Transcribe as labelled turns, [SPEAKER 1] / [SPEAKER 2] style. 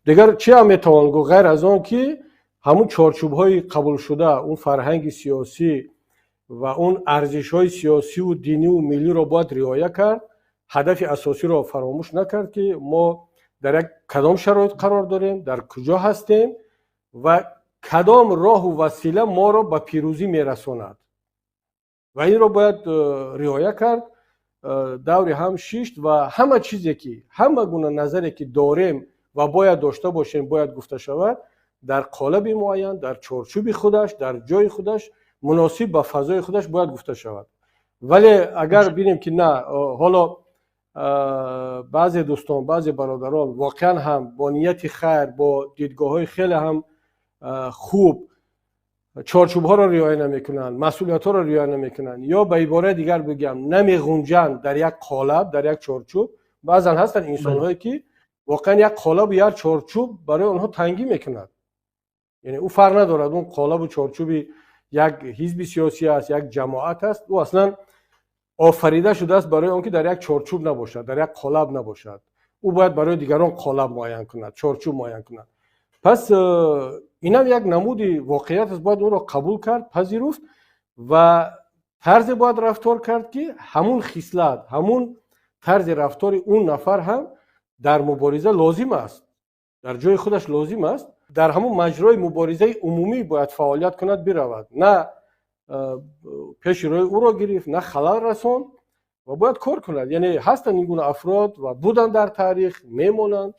[SPEAKER 1] Дигар чӣ ҳам метавон гуфт, ғайр аз он ки ҳамун чорчӯбҳои қабулшуда, он фарҳанги сиёсӣ ва он арзишҳои сиёсиву диниву миллиро бояд риоя кард, ҳадафи асосиро фаромӯш накард, ки мо дар як кадом шароит қарор дорем, дар куҷо ҳастем ва кадом роҳу васила моро ба пирӯзӣ мерасонад. Ва инро бояд риоя кард, даври ҳам шишт ва ҳама чизе ки, ҳама гуна назаре ки дорем ва бояд дошта бошем, бояд гуфта шавад дар қолаби муайян, дар чорчӯби худаш, дар ҷои худаш, муносиб ба фазои худаш бояд гуфта шавад. Вале агар бинем, ки на, ҳоло баъзе дӯстон, баъзе бародарон воқеан ҳам бо нияти хайр, бо дидгоҳҳои хеле ҳам хуб чорчӯбҳоро риоя намекунанд, масъулиятҳоро риоя намекунанд ё, ба ибораи дигар бигӯям, намеғунҷанд дар як қолаб, дар як чорчӯб. Баъзан ҳастанд инсонҳое, ки воқеан як қолабу як чорчӯб барои онҳо тангӣ мекунад. Яъне ӯ фарқ надорад, он қолабу чорчӯби як ҳизби сиёсӣ аст, як ҷамоат аст, ӯ аслан офарида шудааст барои он ки дар як чорчӯб набошад, дар як қолаб набошад. Ӯ бояд барои дигарон қолаб муайян кунад, чорчӯб муайян кунад. Пас инам як намуди воқеият аст, бояд онро қабул кард, пазируфт ва тарзе бояд рафтор кард, ки ҳамун хислат, ҳамун тарзи рафтори он нафар ҳам дар мубориза лозим аст, дар ҷои худаш лозим аст, дар ҳамун маҷрои муборизаи умумӣ бояд фаъолият кунад, биравад, на пеши роҳи ӯро гирифт, на халал расон ва бояд кор кунад. Яъне ҳастанд ин гуна афрод ва буданд дар таърих, мемонанд.